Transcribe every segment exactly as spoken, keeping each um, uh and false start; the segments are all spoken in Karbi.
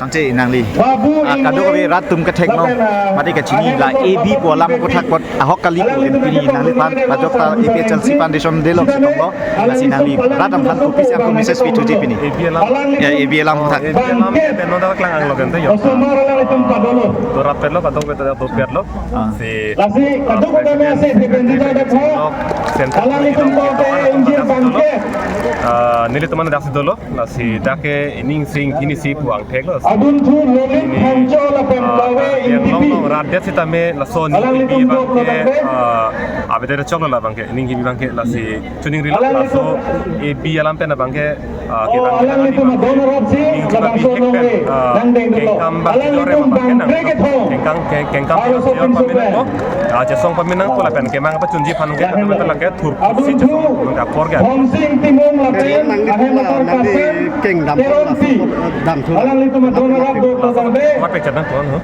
Tangte nangli, ah, kadokave rat atum katheklong mate kachini la A B pu alam aputhak apot ahok kali pu, pini nangliphan ajok ta A P H L C Foundation Day along chetonglo, lasi nangli rat atum aphan kopisi an ko message pithuji pini? A B alam. Ya, A B alam aputhak. A B alam pen non dak klang anglo kan to yo. To rapetlo, kadokave ta dopetlo. Ah. Si, lasi kadokave ta message pithuji dak ho. Central alanglitum Committee pen dak si dolo. Ah, nelitum an dak si dolo. Lasi dak ke ining sing ini si puang thek lo. Adunthu Lolin Phangcho lapen, ah, Lave Karbi Anglong Ingtipi. Along rat det sitame laso alanglitum ningkipi abang ke, ah, abang ke choklo labang ke, ningkipi abang ke lasi chuning rilo laso A B alam pen abang ke, ah, oh, kevang alanglitum abang ke adon arap si ningkipi labangso abang ke nongri pen, ah, nangdeng dolo. Kengkam abang ke alanglitum dore abang ke bang nang kreket ho. Kengkang, keng-, kengkam aro abang ke sopin pamenang sopin ko. Ah, chesong pamenang ko lapen kemang pachunji aphan ke, lapen ke thur si chesong pamenang apor ke. Adunthu Dhonsing Timung lapen ahem atar Karsan Teronpi. Alanglitum adon arap do ko tangte.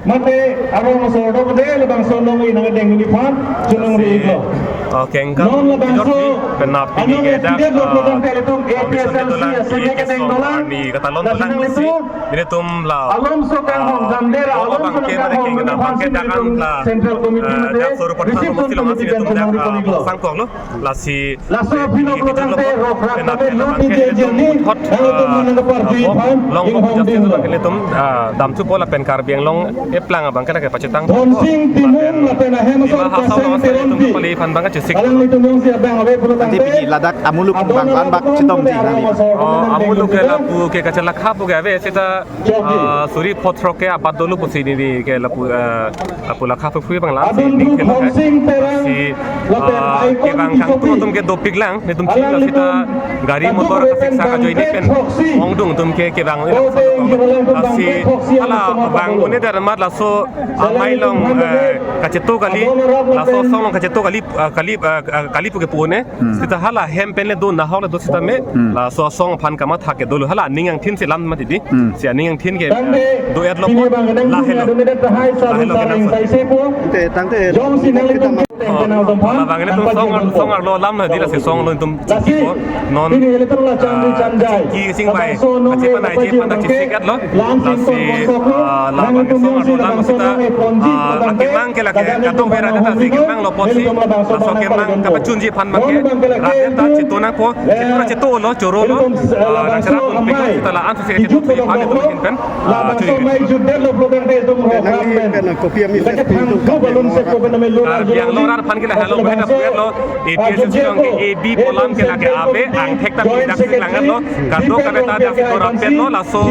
Mate arong aso do ko de labangso nongri nangdeng neli aphan chunong ri lo. Ah, kengkang non labangso anong pini ke dak, tidak lo ah, tangte ilitum A P H L C foundation asini kedeng dolang. Arni katalon dolang si. Nelitum la, alomso kanghon, ah, jamdera, alomso abang ke kanghon, mane kengkang abang ke dakan la, Central Committee, eh, mate dak soru porthan Reception Committee silong asi pen nelitum dak, ah, sangkok lo. Lasi laso pino kejut lo tangte rok rak pen kame abang luti ke dia nelitum jeni, hot, nelitum ah, nang kepar ah, jui bok phan, long bok inghong jastin ding lo. Abang ke nelitum, ah, damthu po lapen Karbi Anglong eplang abang ke lake pachetang. Dhonsing Timung lapen ahem asar Karsan Teronpi. Alanglitum jongsi abang ave pulo tangte. Nanti pini ladak amuluk abang lan bak chetongji nangli. Oh, amuluk ke lapu ke kachelakha pu ke ave seta, ah, suri phothrok ke abat dolo pusi neli ke lapu, ah, lapu lakha pu phui abang lan si ning thelo ke. Si, ah, kevang kangtung atum ke dopik lang, nelitum chini la seta gari motor kasiksak ajoine pen ongdung atum ke kevang. Lasi hala abang un-e der amat laso amei along, eh, kacheto kali, laso asong along kacheto kali, ah, kali, ah, ah, kali pu ke pu un-e. Hmm. Seta hala hem pen le do, nahok le do sitame, hmm, laso asong aphan kamathak ke dolo, hala aning angthin si lam mati di. Hmm. Si aning angthin ke, eh, do-et lo po, lahelo. Lahelo ke nang. Tangte, tangte, oh, labang ilitum asong ar-, asong arlo alam na di, lasi asong arlo nelitum chingki po. Non, ah, chingki chingvai, kachepanai ji aphan ta chesik-et lo. Lasi, ah, labang asong arlo alam seta, ah, akemang ke lake kadokave rat ta si kemang lo apotsi, laso kemang kapachunji aphan abang ke rat ta cheto nangpo, cheto ra cheto lo, choro lo, ah, nang chara pun pik lo seta la-an si cheto si aphan nelitum ahin pen, ah, churi. Karbi Anglong rat aphan ke lahelo, bhai ta puet lo, A P H L C along ke A B pu alam ke lake ave, angthek ta pini dak si klang-et lo, kadokave ta dak si do rapet lo, laso,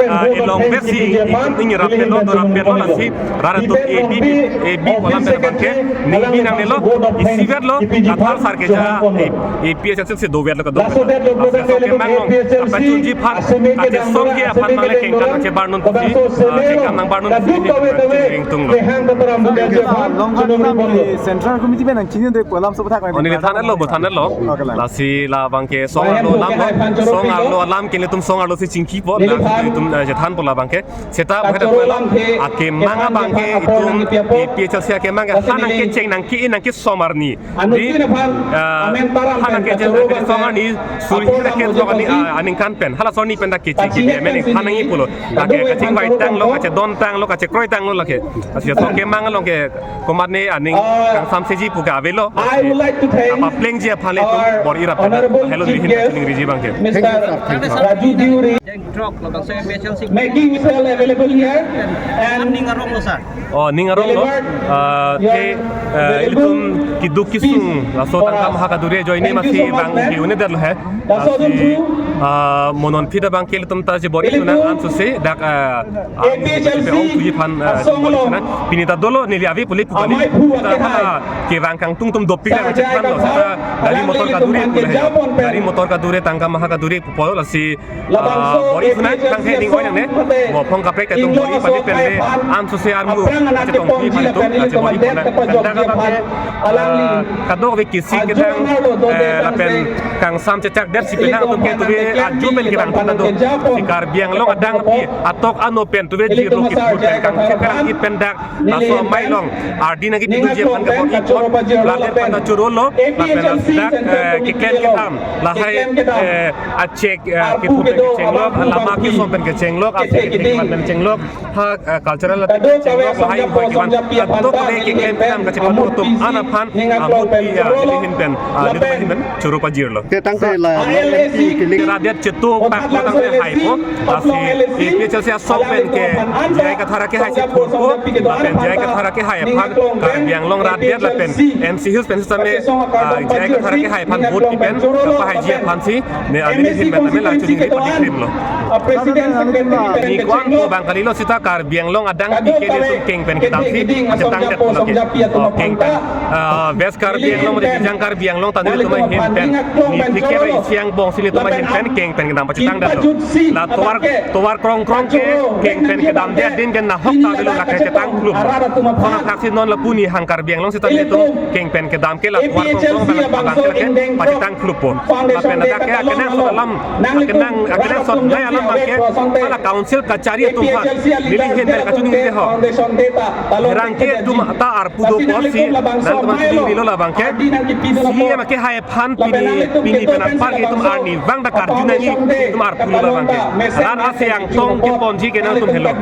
ah, elongvet si itum ning rapet lo, do rapet lo, lasi rat atum A B, A B pu alam pen abang ke ningbi nangne lo, isivet lo, kathar sar keja, eh, A P H L C si dovet lo kadokave. Laso kemang along kapachunji aphan, kachesongji aphan abang le kengkang kachebar non pusi, ah, kengkang nangbar non pusi nelitum ringtung lo. Long run kam di Central Committee pen nangchini de pu alam aso aputhak. Oh, neli than-et lo, bo than-et lo. Okay, lang. Lasi labang ke asong arlo alam lo, asong arlo alam ke nelitum asong arlo si chingki po, nelitum, eh, chethan po labang ke. Seta bhai ta pulo, akemang abang ke itum A P H L C akemang ke ha nangkecheng nangke-i nangkesom arni. Di, ah, ha nangkecheng nangkesom arni, suri nangkechok arni, ah, aningkan pen. Hala ason arni pen ta kecheng kebe amen ha nangji pulo. Lake kachingvai tanglo, kachedon tanglo, kachekroi tanglo lake. Lasi laso kemang along ke komatne aning kangsamseji pu ke avelo. Lasi kapaplengji aphan le itum bor-i rap pen, helo dihin kachiningriji abang ke. Thank you, sir. Thank you, sir. Making himself available here and ning arong lo, sir. Oh, ning arong lo. Ah, the, eh, ilitum keduk kesung laso tangka maha kaduri ajoine masi bang ke un-e der lo he. Lasi, ah, mo non aphi ta abang ke ilitum ta chebor-i sunang an susi dak, ah, ang A P H L C ong tuji aphan, ah, asong bor-i along sunang. Pini ta dolo neli ave pule pu kali. Amei phu ta akehai. Hala kevang kangtung atum dopik lang chethan lo. Seta gari motor kaduri pu le he. Gari motor kaduri tangka maha kaduri pu pulo lasi, ah, bor-i sunang tangte ning oi nangne. Mo aphong kaprek ta itum bor-i pani pen le an susi armu kachetong pi pani atum kachebor-i sunang. Dak abang ke, ah, kadokave kesik kedang, eh, lapen kangsam chechak det si penang atum ke tuve ajo pen kevang atum ta do. Si Karbi Anglong adang pi atok ano pen tuve jirlo kithur pen kangchep kelang-it pen dak laso amei along ardi nangkepi tuji aphan kebor-i apot lapen pata choro lo lapen dak, eh, keklem kedam lahai, eh, achek, eh, kithur pen kecheng lo Lama kesom pen kechenglok, aso kethek kevan pen chenglok, ha, eh, cultural attack chenglok, lahai ingkoi kevan kadokave keklem kedam kachepado atum an aphan, ah, vote pi, ah, Delhi ahin pen, ah, Delhi ahin pen choro pajirlo. Ke tangte la, la M P kili. Radet chetu pak tangte haipo, lasi A P H L C asong pen ke J I Kathar akehai si thurpo, lapen J I Kathar akehai aphan Karbi Anglong radet lapen N C Hills pen sitame, ah, J I Kathar akehai aphan vote pi pen kapahaiji aphansi ne Delhi ahin pen tame la chuning ri patikrimlo. Ni ko-an ko abang kalilo sita Karbi Anglong adang P K netum keng pen kedamsi pachetang detlo ke. Oh, keng pen. Ah, West Karbi Anglong mate Jijang Karbi Anglong ta nelitum ahin pen, ni P K isi angbong si nelitum ahin pen keng pen kedam pachetang detlo. La tovar, tovar krong krong ke keng pen kedam det din ke nahok ta avelo, lake chetang klum. Kona thaksi non lapu ni hang Karbi Anglong sita nelitum keng pen kedam ke la tovar krong krong abang, abang ke lake pachetang klumpo. Lapen ladak ke akenangsot alam, akenang, akenangsot nai alam abang ke hala council kachari atum aphan neli ahin pen kachiningri ho. Pherangke atum ta arpu do apotsi nangtum aphan chiningrilo labang ke. C E M akehai aphan pini, pini pen anpar ke itum arnivang ta karju nangji, itum arpulo labang ke. Rat ase angtong keponji ke nangtum helo.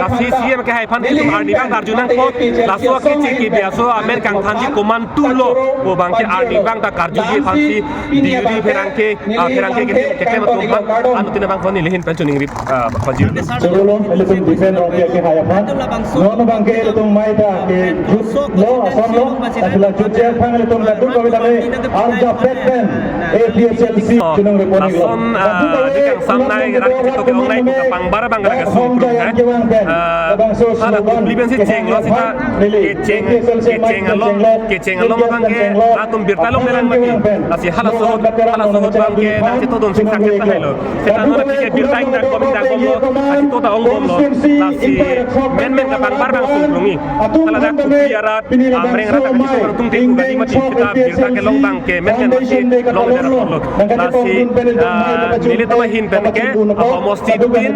Lasi C E M akehai aphan itum arnivang karju nangpo, laso akeche kebi aso amen kangthanji komantulo pu abang ke arnivang ta karjuji aphansi diuri pherangke, ah, pherangke ke, keklem atum aphan anuttin abang ko neli ahin pen chiningrip, ah, pajir. Chorolo, ilitum defend rong ke akehai aphan. Non abang ke ilitum mai ta kejutlo, asonlo, ta sila jutji aphan ilitum kadokave tame arjapet pen A P H L C Oh, chiningri ponlo. Lason, ah, di kangsam nai, rak chito ke-ong nai, ko kapangbar abang rak asong krung, eh. Ah, hala public pen si chenglo sita, kecheng, kecheng along, kecheng along abang ke, latum birta longlelang mati. Lasi halaso ahut, halaso ahut abang ke, nangchetongdun sing sak keta hailo. Seta non aphi ke birta ingdakbom ingdakbomlo, nangcheto ta ongbomlo. Lasi menmen kapangbar abang song krungji. Hala dak Kuki arat, Amreng arat, nangchetongdun tung te ku kali mati, seta birta kelong abang ke menmen mati longle ra ponlo. Lasi, ah, nelitum ahin pen ke, ah, homosti tin,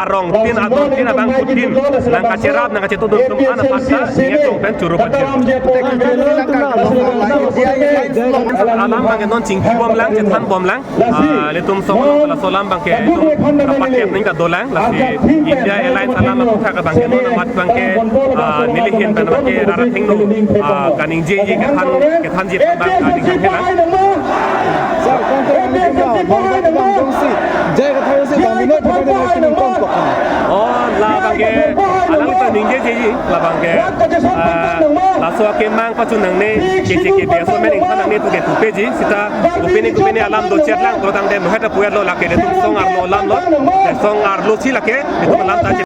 arong tin, adon tin, abangphu tin nangkacherap, nangkachetongdun atum an aphan ta ning arong pen choro pajir. Alam abang ke non chingkibomlang, chethanbomlang. Ah, ilitum song along laso alam abang ke itum kapakep ning kadolang, lasi India Alliance alam aphuthak abang ke non amat abang ke, ah, neli ahin pen abang ke rara thengno, ah, kaningjeji kethan, kethanji abang kaning kanghelang. Sir, kong kong ni kong kong kong kong kong si. J I Kathar si bang minoi phakai na kini kong kong. Oh, labang ke, alang ta ningjeji, labang ke, ah, laso akemang pachun nangne, keche kebi aso amen ingthan nangne pu ke pupeji, sita kopine kopine alam dochotlang, pulo tangte moheta puet lo, lake ilitum song arlo alam lo, song arlo si lake, ilitum alam ta